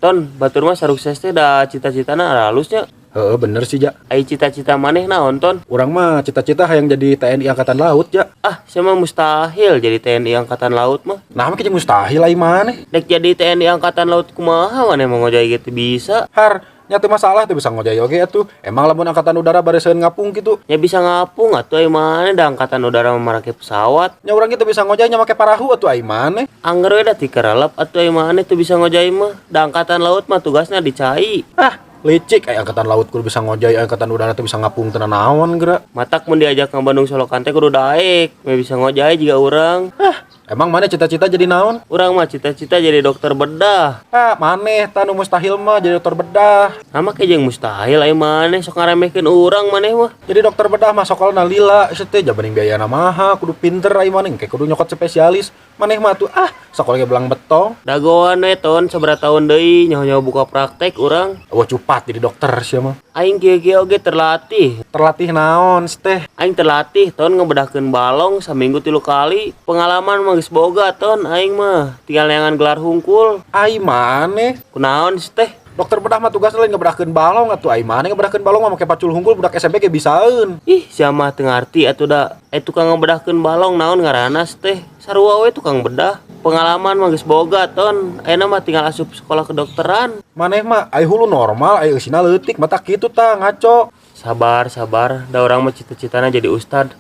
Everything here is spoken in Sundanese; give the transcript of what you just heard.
Ton, batur mah sarukses teh da cita-citana aralusnya. Heeh, bener sih, Ja. Ai cita-cita maneh naon, Ton? Urang mah cita-cita hayang jadi TNI Angkatan Laut, Ja. Ah, sia mah mustahil jadi TNI Angkatan Laut mah. Nah, mah kita mustahil ai maneh. Dek jadi TNI Angkatan Laut kumaha maneh mau ngojay gitu bisa? Har, nya teu masalah teu bisa ngojay oge atuh. Emang lamun angkatan udara bareseun ngapung gitu? Ya bisa ngapung atuh ai maneh, da angkatan udara mah make pesawat. Nya urang kita bisa ngojay nya make parahu atuh ai maneh. Angger we da tikerelep atuh ai maneh teu bisa ngojay mah. Da angkatan laut mah tugasna di cai. Ah, licik, ai angkatan laut kudu bisa ngojay, angkatan udara teu bisa ngapung teu naon geura. Matak mun diajak ke Bandung Solokan teh kudu daek, meh bisa ngojay jiga urang. Ah, emang maneh cita-cita jadi naon? Urang mah cita-cita jadi dokter bedah. Ah, maneh tah nu mustahil mah jadi dokter bedah. Nama ke jeung mustahil ai maneh, sok ngaremehkeun urang maneh mah. Jadi dokter bedah mah sokolna lila, teh jabaning biayana maha, kudu pinter ai maneh, kayak kudu nyokot spesialis. Maneh mah tuh ah, sekolah ge belang betong. Dagoan we, Ton, sabaraha tahun deui nyaho-nyaho buka praktek urang. Wah, cupat jadi dokter sia mah. Aing kieu-kieu oge terlatih. Terlatih naon teh? Aing terlatih, Ton, ngebedahkeun balong saminggu 3 kali. Pengalaman mah geus boga, Ton, aing mah. Tinggal neangan gelar hungkul. Ai maneh. Kunaon sih teh? Dokter bedah mah tugasna lain ngebedahkeun balong atuh. Ai maneh ngebedahkeun balong mah make pacul hungkul, budak SMP ge bisaeun. Ih, sia mah teu ngarti atuh da. Eh, tukang ngebedahkeun balong naon ngaranna teh? Sarua we tukang bedah. Pengalaman mah geus boga, Ton. Ayeuna mah tinggal asup sekolah kedokteran. Maneh mah ai hulu normal, ai eusina leutik, mata kitu tah ngaco. Sabar, sabar. Da urang mah cita-citana jadi ustad.